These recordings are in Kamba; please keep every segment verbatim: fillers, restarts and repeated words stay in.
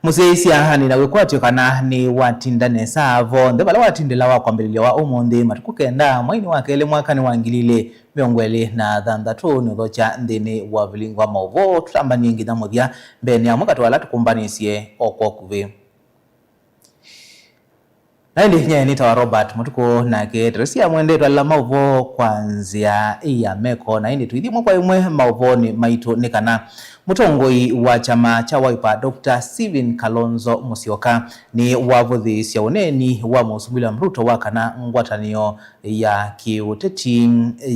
Mũsyaĩĩsya anina wĩkwatyo kana nĩwatinda nesa vonthe vala watindĩla wa kwambĩlĩlya wa ũmũnthĩ, matukũ kenda, mweinĩ wa kelĩ, mwakanĩ wa ngili ilĩ mĩongo ĩlĩ na thanthatũ, nĩũthokya nthĩnĩ wa vilingi wa maũvoo. Tũtambanie nginya mũthya mbeenĩ amwe katĩ wa ala tũkũmbanĩsye o kwa ũkuvĩ. Na ĩndĩ nyie nĩtawa Robert Mũtukũ, nake Teresia Mwende twalila maũvoo kwa nzĩa ya meko. Na ĩndĩ tũithi ĩmwe kwa ĩmwe maũvoonĩ maitũ nĩ kana mũtongoi wa kyama kya Wiper, Doctor Stephen Kalonzo Musyoka, nĩwavũthĩĩsya ũneeni wa Mũsumbĩ William Ruto wa kana ngwatanĩo ya kĩũteti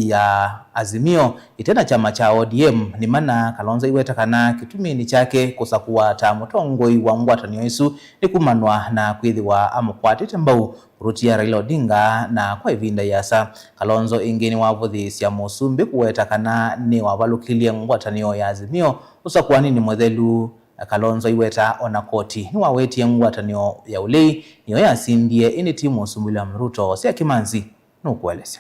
ya Azimio ĩte na kyama kya O D M nĩ mana. Kalonzo aiweta kana kĩtumĩnĩ kyake kũsakũwa ta mũtongoi wa ngwatanĩo ĩsu nĩ kumanwa na kwĩthĩwa amũkwatĩte mbau mũrutia Raila Odinga, na kwa ĩvinda ĩasa. Kalonzo ĩngĩ nĩwavũthĩĩsya Mũsumbĩ kũweta kana nĩwavalũkĩlye ngwatanĩo ya Azimio ũsakũaninĩ mũthelu. Kalonzo aiweta ona koti nĩwawetie ngwatanĩo ya ũlei nĩyo yasindie, ĩndĩ ti Mũsumbĩ William Ruto. Sya Kĩmanzi nũkũelesya.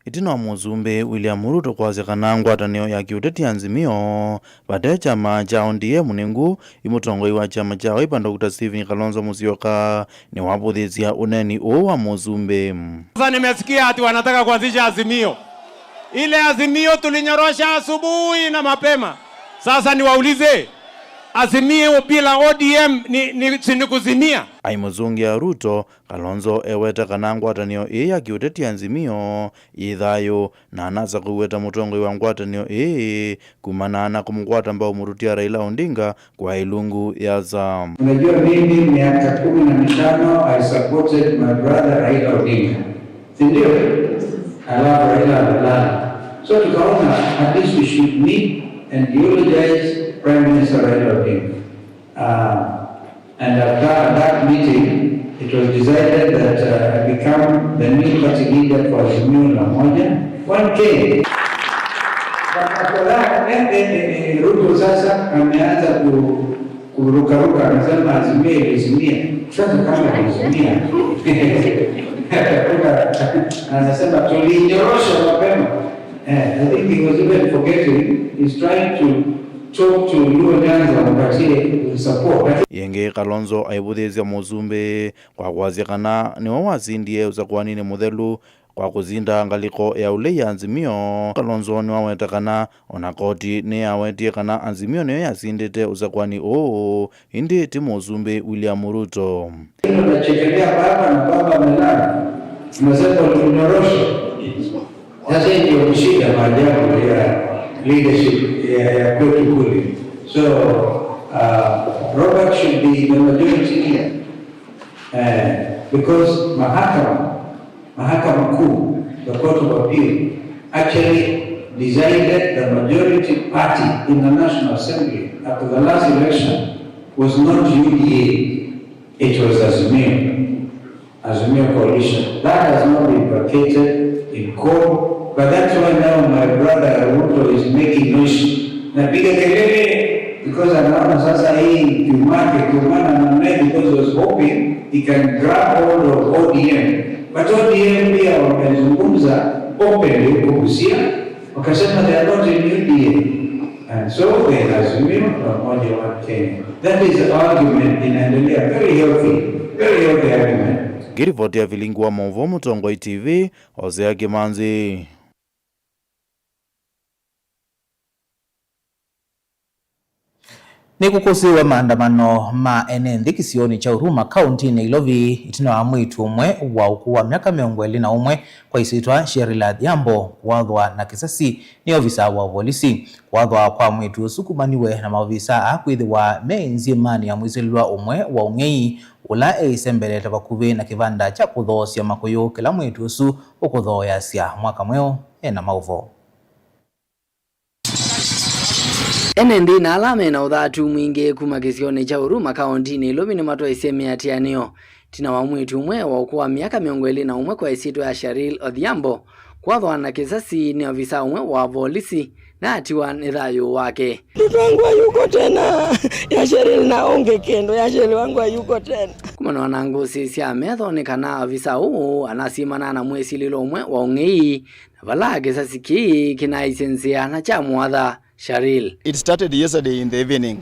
Ĩtina wa Mũsumbĩ William Ruto kwasya kana ngwatanĩo ya kĩũteti ya Azimio vate kyama kya O D M nĩ ngũ, ĩ mũtongoi wa kyama kya Wiper, Doctor Stephen Kalonzo Musyoka, nĩwavũthĩĩsya ũneeni ũũ wa Mũsumbĩ. Sasa nimesikia ati wanataka kuanzisha Azimio. Ile Azimio tulinyorosha asubuhi na mapema. Sasa niwaulize, Azimio bila O D M ni, ni, si ni kuzimia? Aimũsũngĩa Ruto, Kalonzo eweta kana ngwatanĩo ĩĩ ya kĩũteti ya Azimio yĩ thayũ, na anasa kũweta mũtongoi wa ngwatanĩo ĩĩ kumana na kũmũkwata mbau mũrutia Raila Odinga kwa ĩlungu yasa. Unajua, mimi miaka kumi na mitano I supported my brother Raila Odinga, si ndio? Alafu Raila amelala, so tukaona at least we should meet and eulogize Prime Minister Raila Odinga. Uh, and at that, at that meeting, it was decided that uh, I become the new party leader for Azimio la Umoja One Kenya. But after that, eh, eh, eh, eh, Ruto sasa ameanza ku-, kurukaruka, anasema Azimio ilizimia. Sasa kama ilizimia, anasema tulinyorosha mapema. Eh, I think he was even forgetting, he's trying to talk to Luo Nyanza wampatie support. Ĩngĩ, Kalonzo aivũthĩĩsya Mũsumbĩ kwa kwasya kana nĩwe wasindie ũsakũaninĩ mũthelu kwa kũsinda ngalĩko ya ũlei ya Azimio. Kalonzo nĩwaweta kana ona koti nĩyawetie kana Azimio nĩyo yasindĩte ũsakũani ũũ, ĩndĩ ti Mũsumbĩ William Ruto. Unachekelea baba na baba amelala. Unasema ulimnyorosha. Sasa hii ndio shida, maajabu ya leadership ya, ya kwetu kule. So, uh, Robert should be the majority here. Uh, because mahakama, mahakama kuu, the Court of Appeal, actually decided the majority party in the National Assembly after the last election was not U D A, it was Azimio. Azimio coalition. That has not been vacated in court, but that's why now my brother Ruto is making noise. Napiga kelele because anaona sasa hii kiumake kiumana namna hii, because he was hoping he can grab hold of O D M. But O D M pia wamezungumza openly huko Busia, wakasema they are not in U D A. And so they Azimio la Umoja One Kenya. That is the argument inaendelea. Very healthy, very healthy argument. Ngĩrivoti ya vilingi wa maũvoo Mũtongoi T V, Hosea Kĩmanzi. Nĩkũkũsĩĩwe maandamano ma ene nthĩ kĩsionĩ kya Huruma, kaũntĩnĩ ya Nairobi, ĩtina wa mwĩĩtu ũmwe wa ũkũũ wa myaka mĩongo ĩlĩ na ũmwe kwa ĩsyĩtwa Cheryl Adhiambo kũathwa na kĩsasi nĩ ovisa wa volisi. Kũathwa kwa mwĩĩtu ũsu kumaniwe na maovisa aa kwĩthĩwa me nzyĩmanĩ ya mwĩsĩlĩlwa ũmwe wa ũng'ei ũla eĩsembelete vakuvĩ na kĩvanda kya kũthoosya makũyũ kĩla mwĩĩtu ũsu ũkũthooeasya mwaka mweũ. Ena maũvoo. Ene nthĩ na ala me na ũthatu mwingĩ kuma kĩsionĩ kya Huruma kaũntĩnĩ Nairobi nĩmatwaisye mĩatĩanĩo ĩtina wa mwĩĩtu ũmwe wa ũkũũ wa myaka mĩongo ĩlĩ na ũmwe kwa ĩsyĩtwa ya Cheryl Odhiambo kũathwa na kĩsasi nĩ ovisa ũmwe wa volisi na atiwa nĩ thayũ wake. Mtoto wangu hayuko tena. Ya Cheryl na onge kendo, ya Cheryl wangu hayuko tena. Kumana na ngũsĩ sya metho nĩ kana ovisa ũũ anasimana na mwĩsilĩlo ũmwe wa ũng'ei, na vala kĩsasi kĩĩ kĩnaisye nzĩa na kyamwatha Cheryl. It started yesterday in the evening.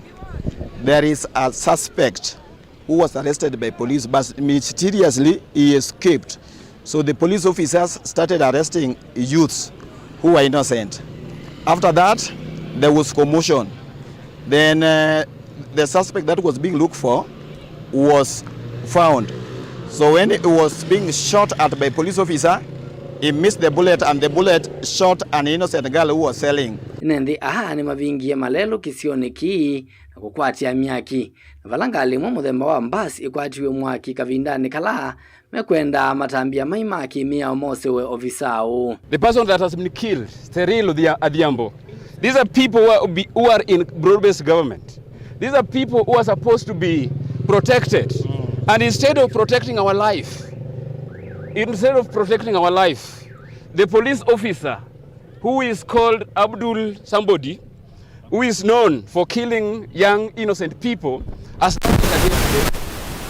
There is a suspect who was arrested by police, but mysteriously he escaped. So the police officers started arresting youths who were innocent. After that, there was commotion. Then, uh, the suspect that was being looked for was found. So when he was being shot at by police officer, he missed the bullet and the bullet shot an innocent girl who was selling. Ene nthĩ aa nĩmavingie malelũ kĩsionĩ kĩĩ na kũkwatĩa myaki, na vala ngalĩ ĩmwe mũthemba wa mbasi ĩkwatiwe mwaki kavindanĩ kala mekwenda matambya mai ma kĩmĩao mosewe ovisaa ũũ. The person that has been killed, Cyril Odhia-, Adhiambo, these are people who are, be, who are in broad-based government. These are people who are supposed to be protected. And instead of protecting our life, instead of protecting our life, the police officer who is called Abdul somebody, who is known for killing young innocent people, has turned against them.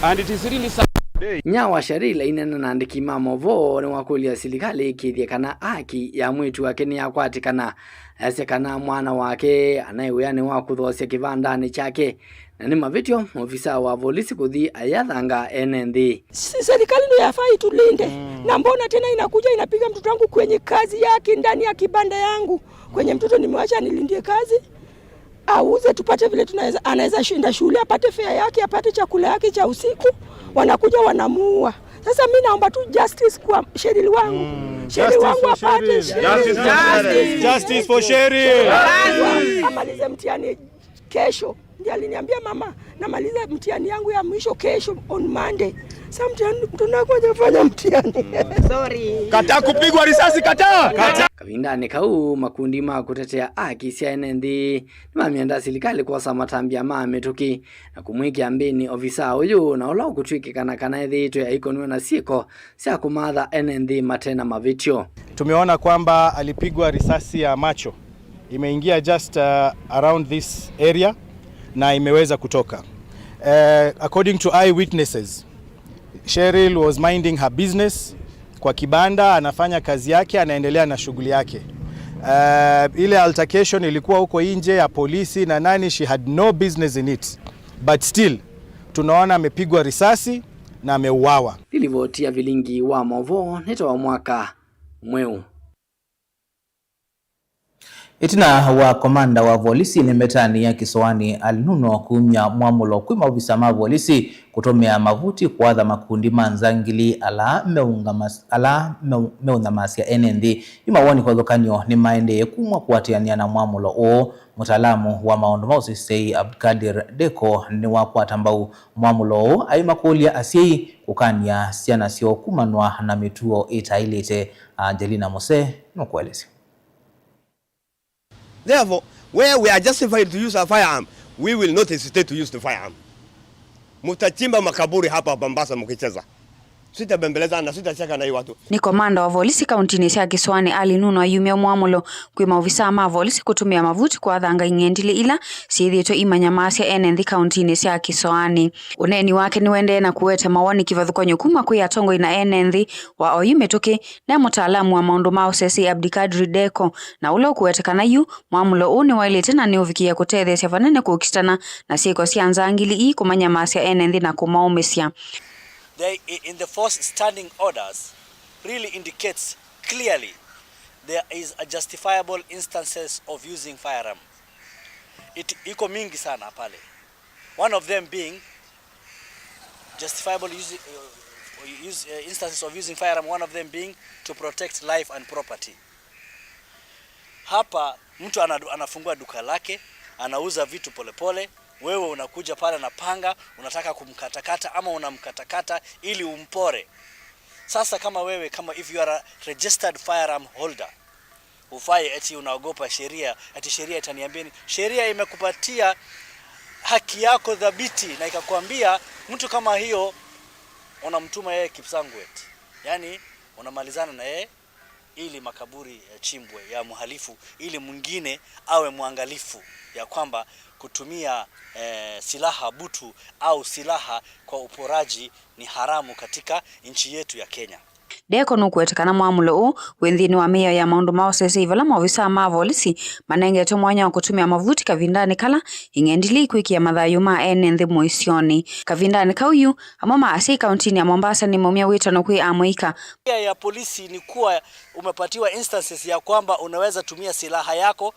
And it is really sad today. Inyia wa Sharil aineena na andĩki ma movoo nĩwakũlya silikalĩ ĩkĩĩthye kana aki ya mwĩĩtu wake nĩyakwatĩkana. Asya kana mwana wake anaĩ wĩanĩ wa kũthoosya kĩvandanĩ kyake, na nĩ mavĩtyo ovisaa wa volisi kũthi ayathanga ene nthĩ. Si-, serikali ndio yafaa itulinde. Na mbona tena inakuja inapiga mtoto wangu kwenye kazi yake ndani ya kibanda yangu? Kwenye mtoto nimewacha nilindie kazi. Auze tupate vile tunaweza, anaweza shinda shule, apate fare yake, apate chakula yake cha usiku. Wanakuja wanamuua. Sasa mi naomba tu justice kwa Sheril wangu. Sheril wangu apate justice. Justice for Sheril. Amalize mtihani kesho. Ndiye aliniambia, "Mama, namaliza mtihani yangu ya mwisho kesho on Monday." Sasa mtihani, mtoto wangu hajafanya mtihani. Sorry. Kataa kupigwa risasi, kataa. Kavindanĩ kau, makundi ma kũtetea aki sya ene nthĩ nĩmamyenda silikalĩ kwosa matambya ma mĩtũkĩ na kũmwĩkĩa mbĩnĩ ovisaa ũyũ, na ũla ũkũtw'ĩkĩkana kana ethĩĩtwe aikũnw'a na syĩko sya kũmatha ene nthĩ mate na mavĩtyo. Tumeona kwamba alipigwa risasi ya macho. Imeingia just, uh, around this area na imeweza kutoka. Uh, according to eyewitnesses, Sheril was minding her business kwa kibanda, anafanya kazi yake, anaendelea na shughuli yake. Uh, ile altercation ilikuwa huko nje ya polisi na nani, she had no business in it. But still, tunaona amepigwa risasi na ameuawa. Nĩ livoti ya vilingi wa movoo nĩ ta wa mwaka mweũ. Ĩtina wa komanda wa volisi nĩ mĩtaanĩ ya Kĩsoanĩ Ali Nuno kumya mwamũlo kwĩ maovisa ma volisi kũtũmĩa mavuti kũatha makundi ma nzangili ala meũngamas-, ala meũ-, meũnyamasya ene nthĩ. Yu mawoni kĩvathũkany'o nĩmaendee kumw'a kũatĩanĩa na mwamũlo ũũ. Mũtaalamu wa maũndũ ma ũseseei Abdulkadir Deko nĩwakwata mbau mwamũlo ũũ, aimakũlya asyai kũkany'a syana syoo kumanwa na mĩtuo ĩtaĩlĩte. Angelina Muse nũkũelesya. Therefore, where we are justified to use a firearm, we will not hesitate to use the firearm. Mutachimba makaburi hapa Mombasa mkicheza. Sitabembelezana, sitacheka na hii watu. Nĩ komanda wa volisi kauntinĩ sya Kĩsoanĩ Ali Nuno ayumya mwamũlo kwĩ maovisaa ma volisi kũtũmĩa mavuti kũathanga ing'endilĩ ila syĩthĩĩtwe imanyamasya ene nthĩ kauntinĩ sya Kĩsoanĩ. Ũneeni wake nĩwendee na kũete mawoni kĩvathũkany'o kuma kwĩ atongoi na ene nthĩ wa oyu mĩtũkĩ, ne mũtaalamu wa maũndũ ma ũseseei Abdikadri Deko, na ũla ũkũete kana yu mwamũlo ũũ nĩwaĩlĩte na nĩũvikĩe kũtetheesya vanene kũkitana na syĩko sya nzangili ii kũmanyamasya ene nthĩ na kũmaũmĩsya. They, i-, in the force standing orders really indicates clearly there is a justifiable instances of using firearm. It, iko mingi sana pale. One of them being justifiable use, uh, use, uh, instances of using firearm, one of them being to protect life and property. Hapa mtu ana-, anafungua duka lake, anauza vitu polepole, wewe unakuja pale na panga, unataka kumkatakata ama unamkatakata ili umpore. Sasa kama wewe, kama if you are a registered firearm holder, hufai eti unaogopa sheria, eti sheria itaniambia ni-, sheria imekupatia haki yako dhabiti na ikakwambia mtu kama hiyo unamtuma yeye Kipsangwet. Yaani unamalizana na yeye ili makaburi yachimbwe ya mhalifu, ili mwingine awe mwangalifu ya kwamba kutumia, eh, silaha butu au silaha kwa uporaji ni haramu katika nchi yetu ya Kenya. Ndeko nũkũweta kana mwamũlo ũũ wĩ nthĩnĩ wa mĩao ya maũndũ ma ũseseĩ vala maovisaa ma volisi manengetwe mwanya wa kũtũmĩa mavuti kavindanĩ kala ing'endilĩ ikwĩkĩa mathayũ ma ene nthĩ mũisyonĩ. Kavindanĩ kau yu, amwe ma asyai kauntinĩ ya Mombasa nĩmaumya wĩtano kwĩ amũika. Tabia ya polisi ni kuwa umepatiwa instances ya kwamba unaweza tumia silaha yako,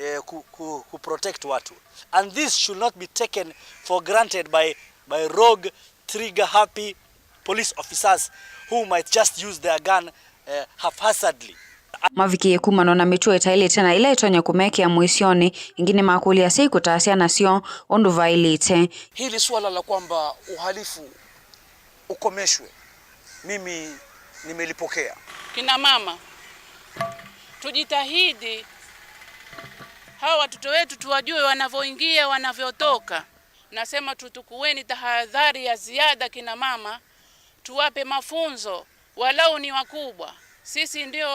eh, ku, ku, ku protect watu. And this should not be taken for granted by, by rogue, trigger happy police officers who might just use their gun, eh, haphazardly. Mavikĩie kumano na mĩtuo ĩtaĩlĩte na ĩla ĩtonya kũmekĩa mũisyonĩ. Ĩngĩ nĩmakũlya asyai kũtaa syana syoo ũndũ vaĩlĩte. Hili suala la kwamba uhalifu ukomeshwe, mimi nimelipokea. Kina mama, tujitahidi hawa watoto wetu tuwajue wanavyoingia, wanavyotoka. Nasema tuchukueni tahadhari ya ziada kina mama, tuwape mafunzo, walau ni wakubwa. Sisi ndio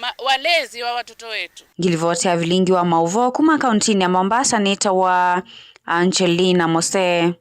ma-, walezi wa watoto wetu. Ngilivoti ya vilingi wa maũvoo kuma kauntinĩ ya Mombasa nĩtawa Angelina Mose.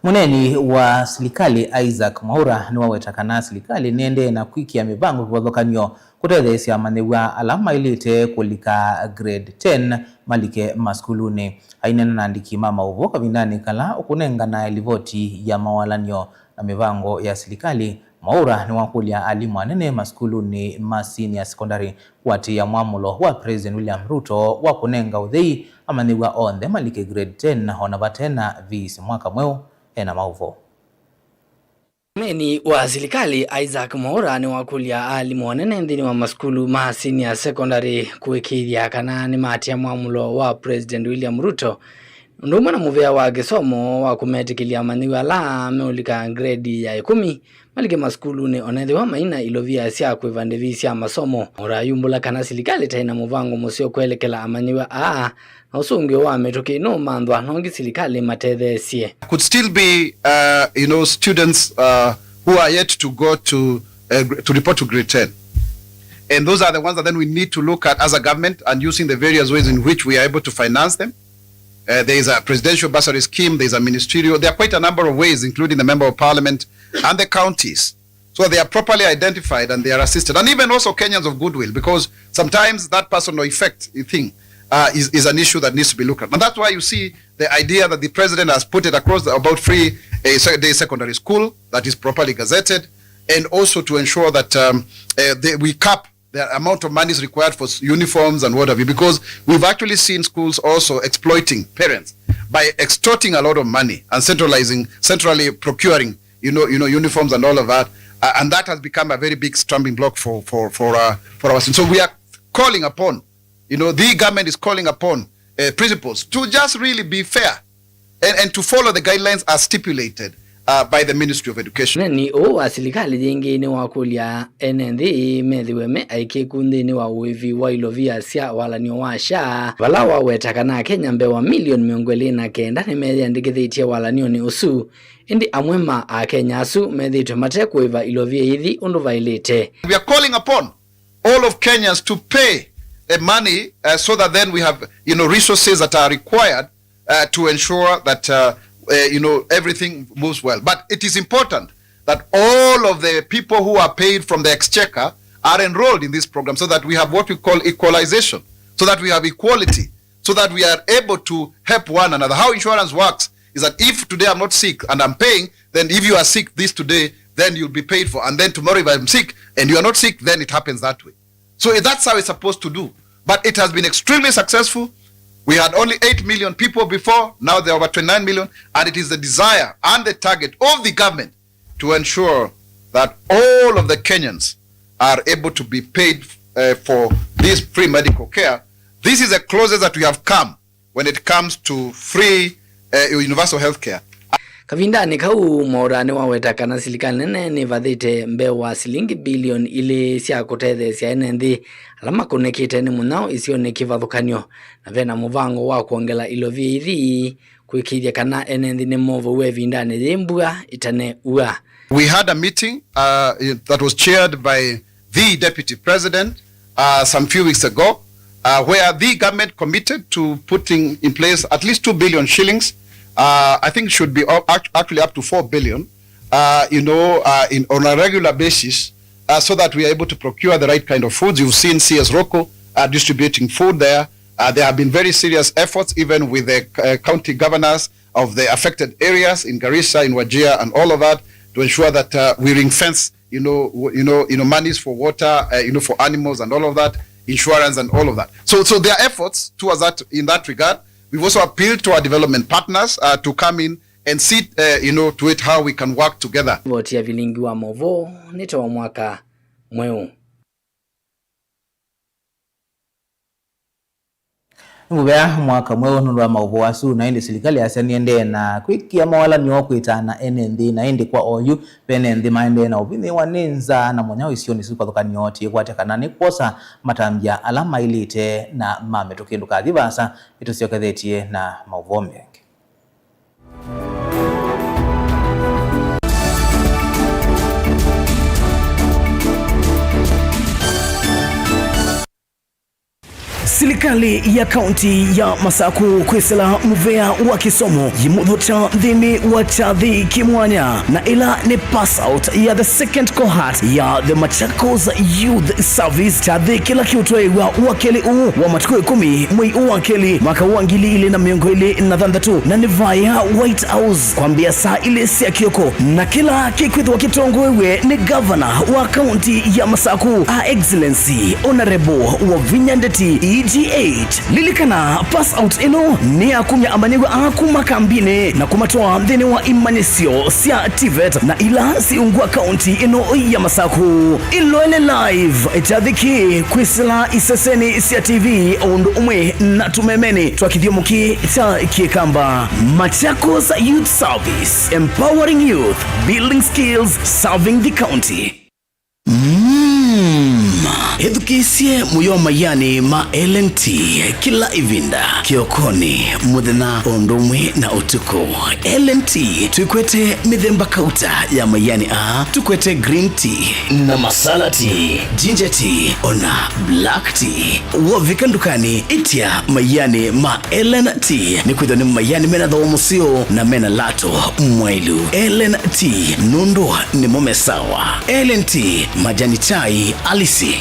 Mũneeni wa silikalĩ Isaac Mwaũra nĩwaweta kana silikalĩ nĩendee na kwĩkĩa mĩvango kĩvathũkany'o kũtetheesya amanyĩw'a ala maĩlĩte kũlika grade ten malike masukulunĩ. Aineena na andĩki ma maũvoo kavindanĩ kala ũkũnenganae livoti ya mawalany'o na mĩvango ya silikalĩ, Mwaũra nĩwakũlya alimũ anene masukulunĩ ma senior secondary kũatĩĩa mwamũlo wa President William Ruto wa kũnenga ũthei amanyĩw'a onthe malike grade ten o na vate na fees mwaka mweũ. Ena maũvoo. Mũneeni wa silikalĩ Isaac Mwaũra nĩwakũlya alimũ anene nthĩnĩ wa masukulu ma senior secondary kũĩkĩĩthya kana nĩmaatĩĩa mwamũlo wa President William Ruto ũndũ ũmwe na mũvea wa kĩsomo wa kũmetĩkĩlya amanyĩw'a ala meũlika grade ya ĩkũmi malike masukulunĩ, onethĩwa maina ilovia sya kwĩva ndĩvi sya masomo. Mwaũra ayumbũla kana silikalĩ ĩtaĩ na mũvango mũseo kwelekela amanyĩw'a aa, na ũsũngĩo wa mĩtũkĩ nũũmanthwa nongi silikalĩ matetheesye. Could still be, uh, you know, students, uh, who are yet to go to, uh, gr-, to report to grade ten. And those are the ones that then we need to look at as a government and using the various ways in which we are able to finance them. Uh, there is a presidential bursary scheme, there is a ministerial. There are quite a number of ways, including the member of parliament and the counties. So they are properly identified and they are assisted. And even also Kenyans of goodwill, because sometimes that personal effect thing, uh, is, is an issue that needs to be looked at. And that's why you see the idea that the president has put it across the, about free, uh, se-, day secondary school that is properly gazetted, and also to ensure that, um, uh, they, we cap the amount of money is required for s-, uniforms and what have you, because we've actually seen schools also exploiting parents by extorting a lot of money and centralizing, centrally procuring, you know, you know, uniforms and all of that. Uh, and that has become a very big stumbling block for, for, for, uh, for our students. So we are calling upon, you know, the government is calling upon, uh, principals to just really be fair and, and to follow the guidelines as stipulated, uh, by the Ministry of Education. Mũneeni ũũ wa silikalĩ yĩngĩ nĩwakũlya ene nthĩ methĩwe me aĩkĩĩku nthĩnĩ wa ũĩvi wa ilovia sya walany'o wa SHA, vala waweta kana Akenya mbee wa milioni mĩongo ĩlĩ na kenda nĩmeyĩandĩkĩthĩtye walany'onĩ ũsu, ĩndĩ amwe ma Akenya asu methĩĩtwe mate kũĩva ilovia ithi ũndũ vaĩlĩte. We are calling upon all of Kenyans to pay a money, uh, so that then we have, you know, resources that are required, uh, to ensure that, uh, uh, you know, everything moves well. But it is important that all of the people who are paid from the exchequer are enrolled in this program so that we have what we call equalization, so that we have equality, so that we are able to help one another. How insurance works is that if today I'm not sick and I'm paying, then if you are sick this today, then you'll be paid for. And then tomorrow if I'm sick and you are not sick, then it happens that way. So that's how it's supposed to do. But it has been extremely successful. We had only eight million people before, now there are over twenty-nine million, and it is the desire and the target of the government to ensure that all of the Kenyans are able to be paid, uh, for this free medical care. This is the closest that we have come when it comes to free, uh, universal health care. Kavindanĩ kau, Mwaũra nĩwaweta kana silikalĩ nene nĩvathĩte mbee wa silingi bilioni ilĩ sya kũtetheesya ene nthĩ ala makũnĩkĩte nĩ mũnyao isionĩ kĩvathũkany'o, na vena mũvango wa kwongela ilovia ithi kũĩkĩĩthya kana ene nthĩ nĩmovow'a ĩvindanĩ yĩ mbua ĩtane ua. We had a meeting, uh, that was chaired by the Deputy President, uh, some few weeks ago, uh, where the government committed to putting in place at least two billion shillings, uh, I think should be up- act- actually up to four billion, uh, you know, uh, in, on a regular basis, uh, so that we are able to procure the right kind of foods. You've seen C S Rocco, uh, distributing food there. Uh, there have been very serious efforts, even with the, uh, county governors of the affected areas in Garissa, in Wajir, and all of that, to ensure that, uh, we ring fence, you know, w- you know, you know, monies for water, uh, you know, for animals and all of that, insurance and all of that. So, so there are efforts towards that in that regard. We've also appealed to our development partners, uh, to come in and see, uh, you know, to it how we can work together. Voti ya vilingi wa mauvoo nĩ ta wa mwaka mweũ. Nĩ mũvea mwaka mweũ nũndũ wa maũvoo asu, na ĩndĩ silikalĩ yasya nĩendee na kwĩkĩa mawalany'o kwĩtaana ene nthĩ, na ĩndĩ kwa oyu, ve ene nthĩ maendee na ũvinyĩĩwa nĩ nzaa na mũnyao isionĩ syĩkwathũkan'yo, tĩkwatya kana nĩ kwosa matambya ala maĩlĩte na ma mĩtũkĩ. Ndũkathi vaasa, nĩtũsyokethetye na maũvoo mengĩ. Silikalĩ ya kaunti ya Masaku kwĩsĩla mũvea wa kĩsomo yĩmũthokya nthĩnĩ wa kyathĩ kĩ mwanya, na ĩla nĩ pass out ya the second cohort ya the Machakos Youth Service, kyathĩ kĩla kĩũtwaĩwa wa kelĩ ũũ wa matukũ ĩkũmi mwei ũũ wa kelĩ mwaka wa ngili ilĩ na mĩongo ĩlĩ na thanthatũ, na nĩ vaya White House kwambĩa saa ilĩ sya kĩoko, na kĩla kĩkwĩthĩwa kĩtongoew'e nĩ gavana wa kaunti ya Masaku, Her Excellency Honorable Wavinya Ndeti, E G H. Lilikana, pass out ĩno nĩ ya kumya amanyĩw'a aa kuma kambinĩ na kũmatwaa nthĩnĩ wa imanyĩsyo sya TVET na ila siungwa kaunti ĩno ya Masaku. Ĩloele live kyathĩ kĩĩ kwĩsĩla iseseni sya T V o ũndũ ũmwe na tũmemenĩ twa kĩthyomo kĩĩ kya Kĩkamba. Machakos Youth Service, empowering youth, building skills, serving the county. Mm. Ĩthukĩĩsye mũyo maianĩ ma L and T kĩla ĩvinda, kĩokonĩ, mũthenya, o ũndũ ũmwe na ũtukũ. L and T twĩkwete mĩthemba kauta ya maianĩ aa, tũkwete green tea na masala tea, ginger tea, ona black tea. Wovika ndukanĩ, ĩtya maianĩ ma L and T, nĩkwĩthĩwa nĩ maianĩ mena thooa mũseo na mena lato mwaĩlu. L and T, nũndũ nĩmo me sawa. L and T, majani chai halisi.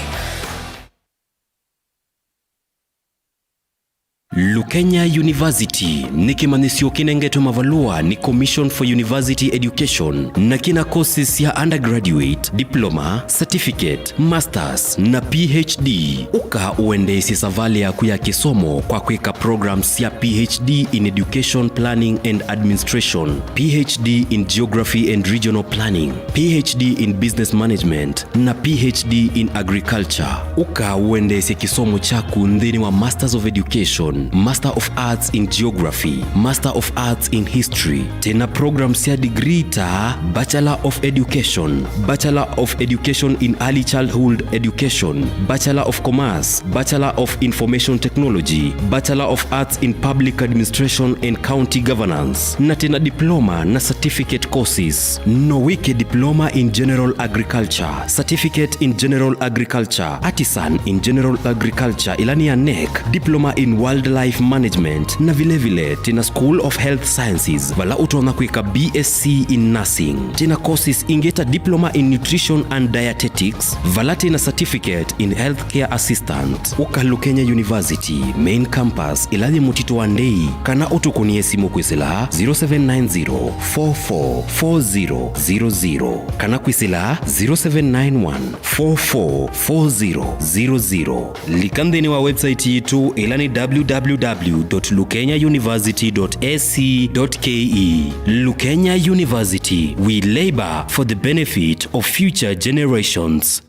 Lukenya University nĩ kĩmanyĩsyo kĩnengetwe mavalũa nĩ Commission for University Education na kĩna courses sya undergraduate, diploma, certificate, masters, na P H D. Ũka ũendeesye savalĩ yaku ya kĩsomo kwa kwĩka programs sya P H D in Education Planning and Administration, P H D in Geography and Regional Planning, P H D in Business Management, na P H D in Agriculture. Ũka ũendeesye kĩsomo kyaku nthĩnĩ wa Masters of Education, Master of Arts in Geography, Master of Arts in History. Twĩna programs sya degree ta Bachelor of Education, Bachelor of Education in Early Childhood Education, Bachelor of Commerce, Bachelor of Information Technology, Bachelor of Arts in Public Administration and County Governance, na twĩna diploma na certificate courses. No wĩke Diploma in General Agriculture, Certificate in General Agriculture, Artisan in General Agriculture, ĩla nĩ ya NEC, Diploma in Wildlife Management, na vilevile twĩna School of Health Sciences, vala ũtonya kwĩka B S C in Nursing. Twĩna courses ingĩ ta Diploma in Nutrition and Dietetics, vala twĩna Certificate in Healthcare Assistant. Ũka Lukenya University, Main Campus, ĩla yĩ Mũtitũ wa Ndei, kana ũtũkũnĩe simũ kwĩsĩla zero seven nine zero, four four, four zero zero zero, kana kwĩsĩla zero seven nine one, four four, four zero zero zero. Lika nthĩnĩ wa website yitũ, ĩla nĩ w w w dot lukenya university dot a c dot k e. Lukenya University, we labor for the benefit of future generations.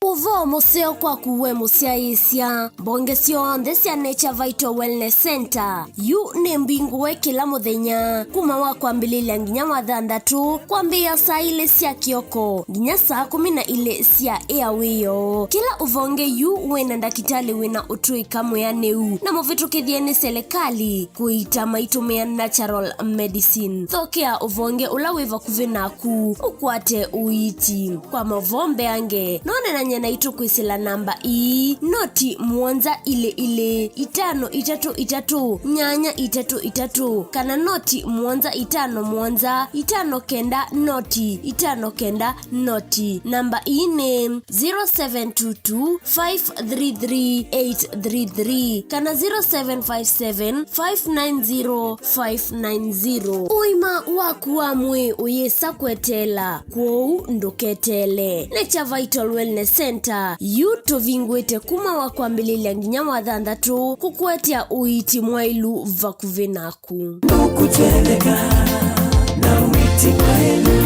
Ũvoo mũseo kwaku we mũsyaĩĩsya. Mbonge syonthe sya Nature Vital Wellness Center yu nĩ mbingũe kĩla mũthenya kuma wa kwambĩlĩlya nginya wa thanthatũ, kwambĩĩa saa ilĩ sya kĩoko nginya saa kũmi na ilĩ sya ĩa wĩoo. Kĩla ũvonge yu wĩna ndakĩtalĩ wĩna ũtũĩka mwĩanĩu na mũvĩtũkĩthye nĩ selekalĩ kũita maitũmĩa natural medicine. Thokea ũvonge ũla wĩ vakuvĩ naku ũkwate ũiiti. Kwa mavoo mbeange, none na Nyanya itũ kwĩsĩla namba ii, noti mũonza ilĩ ilĩ, itano itatũ itatũ, nyanya itatũ itatũ, kana noti mũonza itano mũonza, itano kenda noti, itano kenda noti. Namba ii nĩ zero seven two two five three three eight three three kana zero seven five seven five nine zero five nine zero. Ũima waku wa mwĩĩ ũyĩsa kweteela, kwoou ndũketeele. Nature Vital Wellness Center yu tũvingũĩte kuma wa kwambĩlĩlya nginya wa thanthatũ kũkũetea ũiiti mwaĩlu vakuvĩ naku. Ndũkũtendeka na wĩti mwaĩlu.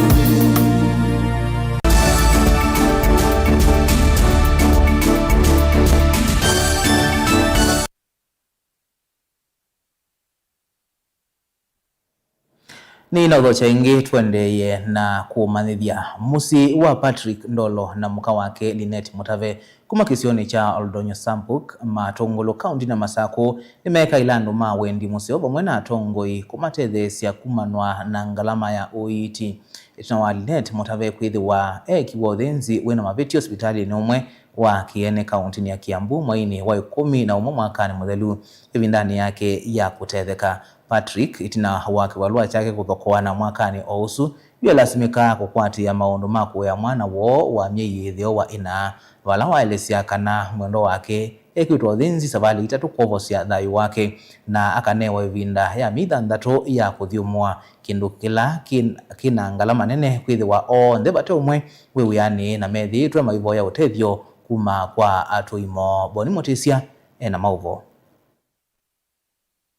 Nĩnaũthokya ĩngĩ tũendeeye na kũmanyĩthya. Mũsyĩ wa Patrick Ndolo na mũka wake Linet Mũtave kuma kĩsionĩ kya Oldonyo Sampuk, Matũngũlũ, kaũnti na Masakũ, nĩmeekaĩla andũ ma wendi mũseo vamwe na atongoi kũmatetheesya kumanwa na ngalama ya ũiiti. Ĩtina wa Linet Mũtave kwĩthĩwa eekiwa ũthĩnzi wĩna mavĩtyo sivitalĩnĩ ũmwe wa Kĩene kaũntinĩ ya Kiambu mweinĩ wa ĩkũmi na ũmwe mwakanĩ mũthelu, ĩvindanĩ yake ya kũtetheka, Patrick, ĩtina wa kĩvalũa kyake kũthokoana mwakanĩ o ũsu, yu alasimĩkaa kũkwatĩĩa maũndũ ma kũea mwana woo wa myei ĩtheo wa ĩna, vala waelesya kana mwendwa wake ekĩtwe ũthĩnzi savalĩ itatũ kwovosya thayũ wake, na akanewa ĩvinda ya myei thanthatũ ya kũthyũmũa, kĩndũ kĩla kĩ, kĩna ngalama nene kwĩthĩwa onthe vate ũmwe wĩ wĩanĩ na methĩĩtwe maivoya ũtethyo kuma kwa atũi moo. Boni Mũtĩsya ena maũvoo.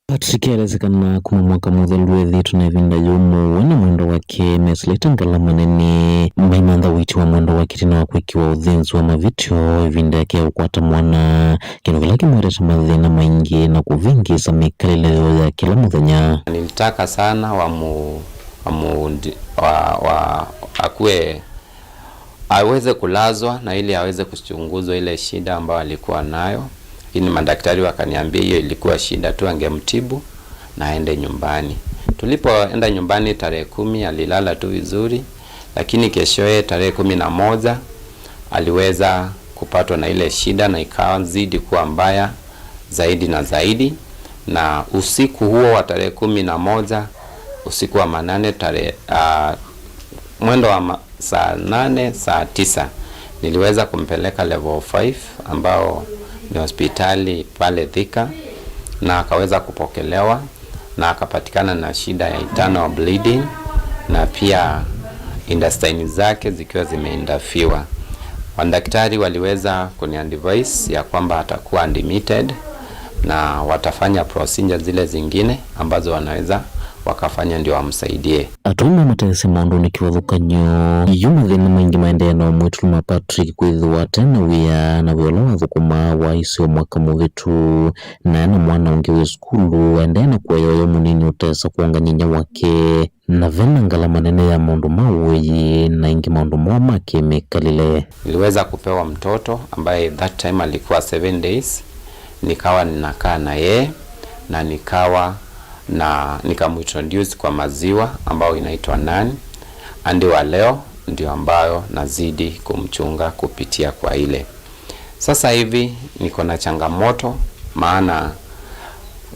Patrick elesya kana kuma mwaka mũthelu ethĩĩtwe na ĩvinda yũmũ we na mwendwa wake mesĩlĩte ngalama nene maimantha ũiiti wa mwendwa wake ĩtina wa kwĩkĩwa ũthĩnzi wa mavĩtyo ĩvinda yake ya kũkwata mwana, kĩndũ kĩla kĩmũetete mathĩna maingĩ na kũvĩngĩĩsa mĩkalĩle yoo ya kĩla mũthenya. Nilitaka sana wamu, wamu, wa, wa, akue aweze kulazwa na ili aweze kuchunguzwa ile shida ambayo alikuwa nayo, lakini madaktari wakaniambia hiyo ilikuwa shida tu, angemtibu na aende nyumbani. Tulipoenda nyumbani tarehe kumi, alilala tu vizuri, lakini keshoye tarehe kumi na moja aliweza kupatwa na ile shida na ikazidi kuwa mbaya zaidi na zaidi, na usiku huo wa tarehe kumi na moja, usiku wa manane, tarehe, ah, mwendo wa ma-, saa nane, saa tisa, niliweza kumpeleka level five, ambao ni hospitali pale Thika, na akaweza kupokelewa na akapatikana na shida ya internal bleeding na pia intestine zake zikiwa zimeinterfere. Madaktari waliweza kuniadvise ya kwamba atakuwa admitted na watafanya procedure zile zingine ambazo wanaweza wakafanya ndio wamsaidie. Atũi mamatetheesya maũndũnĩ kĩvathũkany'o. Yu mathĩna maingĩ maendee na ũmwĩtũluma Patrick kwĩthĩwa ate na wĩa, na wĩa ũla wathũkũmaa waisye o mwaka mũvĩtu, na ena mwana ũngĩ wĩ sukulu, aendee na kũea ũyũ mũnini ũtesa kwongany'a inya wake, na vena ngalama nene ya maũndũ ma ũĩi na ĩngĩ maũndũ moo ma kĩmĩkalĩle. Niliweza kupewa mtoto ambaye that time alikuwa seven days, nikawa ninakaa na yeye na nikawa na nikamuintroduce kwa maziwa ambayo inaitwa Nan, hadi wa leo ndio ambayo nazidi kumchunga kupitia kwa ile. Sasa hivi niko na changamoto, maana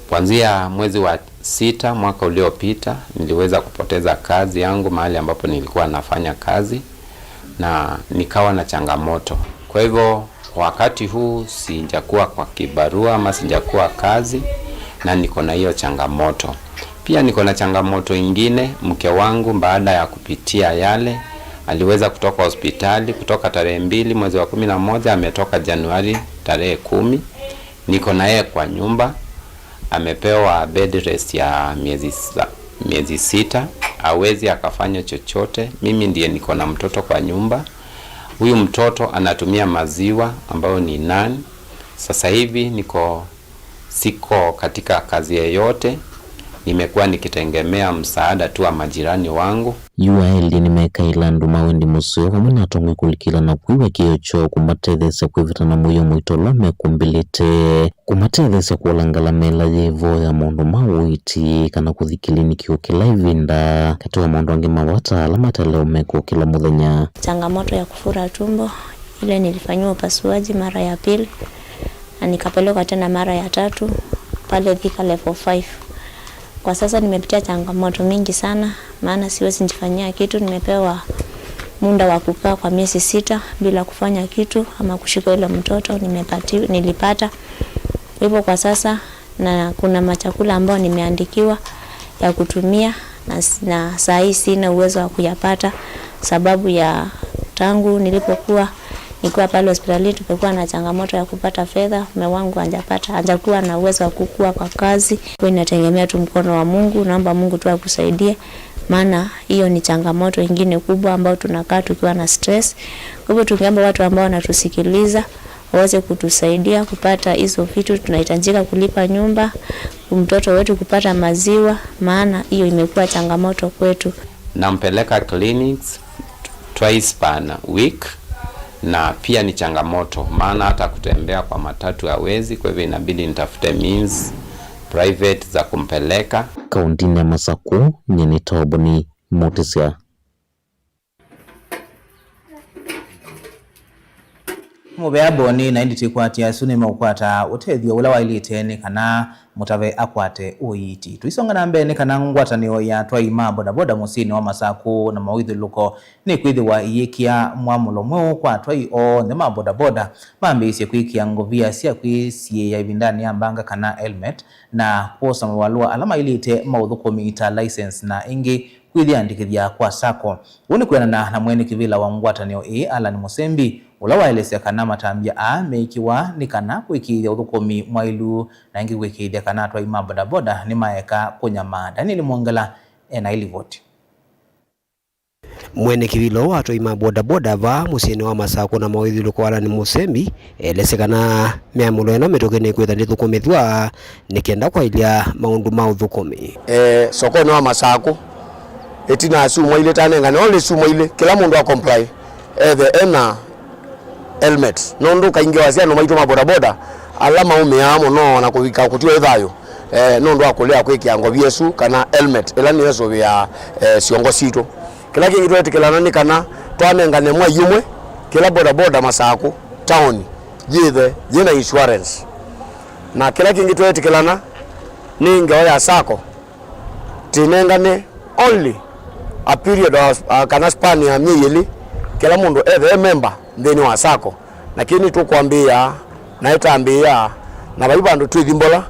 kuanzia mwezi wa sita mwaka uliopita niliweza kupoteza kazi yangu mahali ambapo nilikuwa nafanya kazi na nikawa na changamoto. Kwa hivyo wakati huu sijakuwa kwa kibarua ama sijakuwa kazi na niko na hiyo changamoto. Pia niko na changamoto ingine, mke wangu baada ya kupitia yale, aliweza kutoka hospitali, kutoka tarehe mbili mwezi wa kumi na moja, ametoka Januari tarehe kumi. Niko na yeye kwa nyumba, amepewa bed rest ya miezi sa-, miezi sita, hawezi akafanya chochote. Mimi ndiye niko na mtoto kwa nyumba. Huyu mtoto anatumia maziwa ambayo ni Nan. Sasa hivi niko, siko katika kazi yeyote. Nimekuwa nikitegemea msaada tu wa majirani wangu. Yu aelye nĩmekaĩla andũ ma wendi mũseo vamwe na atongoi kũlikĩla na kwĩw'a kĩĩo kyoo kũmatetheesya kwĩvĩta na mũio mũito ũla mekũmbĩlĩte, kũmatetheesya kũola ngalama ĩla yĩ vo ya maũndũ ma ũiiti, kana kũthi kĩliniki o kĩla ĩvinda, katĩ wa maũndũ angĩ ma vata ala mataĩle ũmeka o kĩla mũthenya. Changamoto ya kufura tumbo Vile nilifanyiwa upasuaji mara ya pili na nikapelekwa tena mara ya tatu pale Thika level five. Kwa sasa nimepitia changamoto mingi sana, maana siwezi jifanyia kitu. Nimepewa muda wa kukaa kwa miezi sita bila kufanya kitu ama kushika ile mtoto nimepati-, nilipata. Kwa hivyo kwa sasa na kuna machakula ambayo nimeandikiwa ya kutumia na, na saa hii sina uwezo wa kuyapata sababu ya tangu nilipokuwa nikiwa pale hospitalini tumekuwa na changamoto ya kupata fedha. Mume wangu hajapata, hajakuwa na uwezo wa kukua kwa kazi. Kwa inategemea tu mkono wa Mungu, naomba Mungu tu akusaidie, maana hiyo ni changamoto ingine kubwa ambayo tunakaa tukiwa na stress. Kwa hivyo tungeomba watu ambao wanatusikiliza waweze kutusaidia kupata hizo vitu tunahitajika kulipa nyumba, mtoto wetu kupata maziwa, maana hiyo imekuwa changamoto kwetu. Nampeleka clinics twice per week, na pia ni changamoto maana hata kutembea kwa matatu hawezi, kwa hivyo inabidi nitafute means private za kumpeleka. Kauntinĩ ya Masaku, nyie nĩ Toboni Mutisya. Mũvea Boni na ĩndĩ twĩkwatya asu nĩmeũkwata ũtethyo ũla waĩlĩte nĩ kana mũtave akwate ũiiti. Tũisonga na mbee nĩ kana ngwatanĩo ya atwai ma bodaboda mũsyĩnĩ wa Masakũ na mawĩthyũlũko nĩkwĩthĩwa ĩyĩkĩa mwamũlo mweũ kwa atwai onthe ma bodaboda mambĩĩsye kwĩkĩa ngovia sya kwĩsiĩĩa ĩvindanĩ ya mbanga kana helmet na kwosa mavalũa ala maĩlĩte ma ũthũkũmi ta license na ĩngĩ kwĩyĩandĩkĩthya kwa sacco. Ũu nĩ kwĩanana na mwene kĩvĩla wa ngwatanĩo ĩĩ, Allan Mũsembi, ũla waelesya kana matambya aa meĩkĩwa nĩ kana kũĩkĩĩthya ũthũkũmi mwaĩlu na ĩngĩ kũĩkĩĩthya kana atwai ma bodaboda nĩmaeka kũnyamaa. Daniel Mwongela e na ĩlivoti. Mwene kĩvĩla ũũ wa atwai ma bodaboda vaa mũsyĩnĩ wa Masakũ na mawĩthyũlũko, Allan Mũsembi, elesya kana mĩamũlo ĩno mĩtũkĩ nĩkwĩtha ndĩthũkũmĩthw'a nĩ kenda kwaĩlya maũndũ ma ũthũkũmi. E, sokonĩ wa Masakũ, ĩtina ya syumwa ilĩ tanengane, only syumwa ilĩ, kĩla mũndũ a comply, ethe ena helmet, nũndũ kaingĩ wasya andũ maitũ ma bodaboda ala maũmĩaa mũno na kũvika kũtiwa ĩ thayũ, e, nũndũ wa kũlea kwĩkĩa ngovia ĩsu kana helmet ĩla nĩyo ĩsũvĩaa, e, syongo sitũ. Kĩla kĩngĩ tweetĩkĩlana nĩ kana twanengane mwai ũmwe, kĩla bodaboda Masakũ taoni yĩthe yĩna insurance. Na kĩla kĩngĩ tweetĩkĩlana nĩ ngewa ya sacco, tĩnengane only a period of, uh, kana span ya myei ĩlĩ, kĩla mũndũ ethe e member nthĩnĩ wa sacco. Na kĩĩ nĩtũkwambĩĩa na ĩtambĩĩa na vai vandũ twĩthi mbola.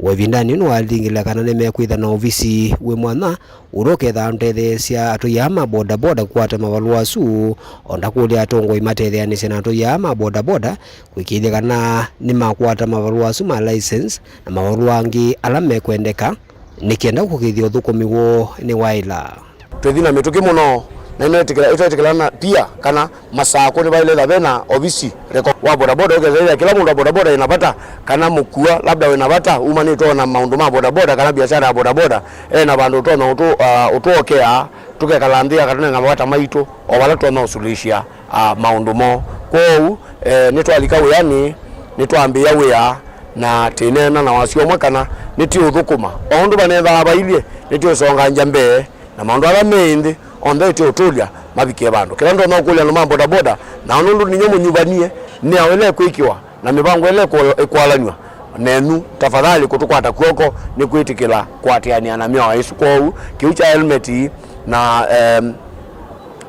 O ĩvindanĩ nĩwalingĩla kana nĩmekwĩtha na ovisi wĩ mwanya ũla ũkethaa ũtetheesya atwai aa ma bodaboda kũkwata mavalũa asu, o ndakũlya atongoi matetheanĩsye na atwai aa ma bodaboda kũĩkĩĩthya kana nĩmakwata mavalũa asu ma license na mavalũa angĩ ala mekwendeka nĩ kenda kũkĩĩthya ũthũkũmi woo nĩwaĩla. Twĩthi na mĩtũkĩ mũno na ĩno ĩtwetĩkĩlana pia kana Masakũ nĩvaĩle ĩtha vena ovisi reko wa bodaboda ũkethĩa kĩla mũndũ wa bodaboda ĩna vata kana mũkua labda wĩna vata umanĩtwe na maũndũ ma bodaboda kana biashara ya bodaboda ena vandũ ũtonya ũtũ, uh, ũtũokea tũkekala nthĩ akatũnenga mavata maitũ o vala tũtonya ũsuluhisha, uh, maũndũ moo. Kwoou, eh, nĩtwalika wĩanĩ nĩtwambĩĩa wĩa na tĩneena na wasya ũmwe kana nĩtiũthũkũma o ũndũ vanethaa vailyĩ nĩtiũsongangya mbee na maũndũ ala me nthĩ onthe ĩtĩ ũtũlya mavikie vandũ. Kĩla ndonya ũkũlya andũ ma bodaboda, nao nũndũ ninyie mũnyuvanie, nĩ aũ ĩla ĩkwĩkĩwa na mĩvango ĩla ĩkũalanw'a nenyu, tafadhali kũtũkwata kw'oko nĩ kwĩtĩkĩla kũatĩanĩa na mĩao ĩsu. Kwoou kĩu kya helmet na, em,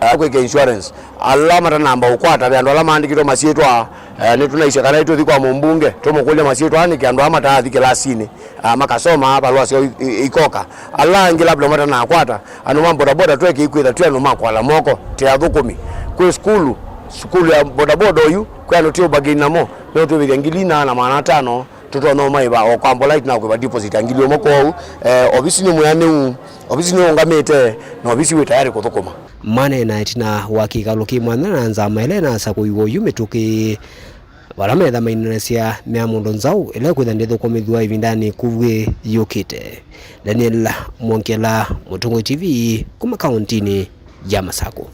a, kwĩkĩa insurance, ala matanamba ũkwata ve andũ ala maandĩkĩtwe masyĩtwa, eh, nĩtũnaisye kana ĩtũthi kwa mũmbunge tũmũkũlye masyĩtwa aa nĩkĩ andũ aa mataathi kĩlasinĩ. Ah, makasoma valũa syoo i- i- ikoka. Ala angĩ labda matanakwata, andũ ma bodaboda twekĩi kwĩtha twĩ andũ ma kwala moko, tĩ athũkũmi. Kwĩ sukulu, sukulu ya bodaboda oyu, kwĩ andũ tĩ ũbagĩni namo, meũtwĩvĩthya ngili ina na maana atano, tũtonya ũmaĩva o kwa mbola ĩtina wa kwĩva deposit ya ngili ũmwe. Kwoou, eh, ovisi nĩ mwĩanĩu, ovisi nĩ ũngamĩte, na ovisi wĩ tayarĩ kũthũkũma. Maneena ĩtina wa kĩkalo kĩ mwanya na nzama ĩla ĩnasakũiwe oyu mĩtũkĩ. Vala metha mainenesya mĩamũlo nzaũ ĩla ĩkwĩtha ndĩthũkũmĩthw'a ĩvindanĩ ĩkuvw'ĩ yũkĩte. Daniel Mwongela, Mũtũngũi T V, kuma kaũntinĩ ya Masakũ.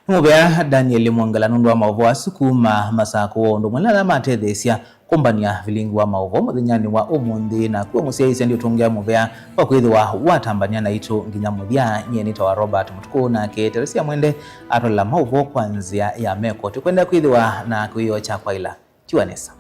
Nĩ mũvea Daniel Mwongela nũndũ wa maũvoo asu kuma Masakũ, o ũndũ ũmwe na ala matetheesya kũmbany'a vilingi wa maũvoo mũthenyanĩ wa ũmũnthĩ. Naku we mũsyaĩĩsya, ndiũtũngĩa mũvea wa kwĩthĩwa watambany'a naitũ nginya mũthya. Nyie nĩtawa Robert Mũtukũ, nake Teresia Mwende atwalela maũvoo kwa nzĩa ya meko. Tũkwenda kwĩthĩwa na kĩwĩoo kya kwaĩla. Tiwa nesa.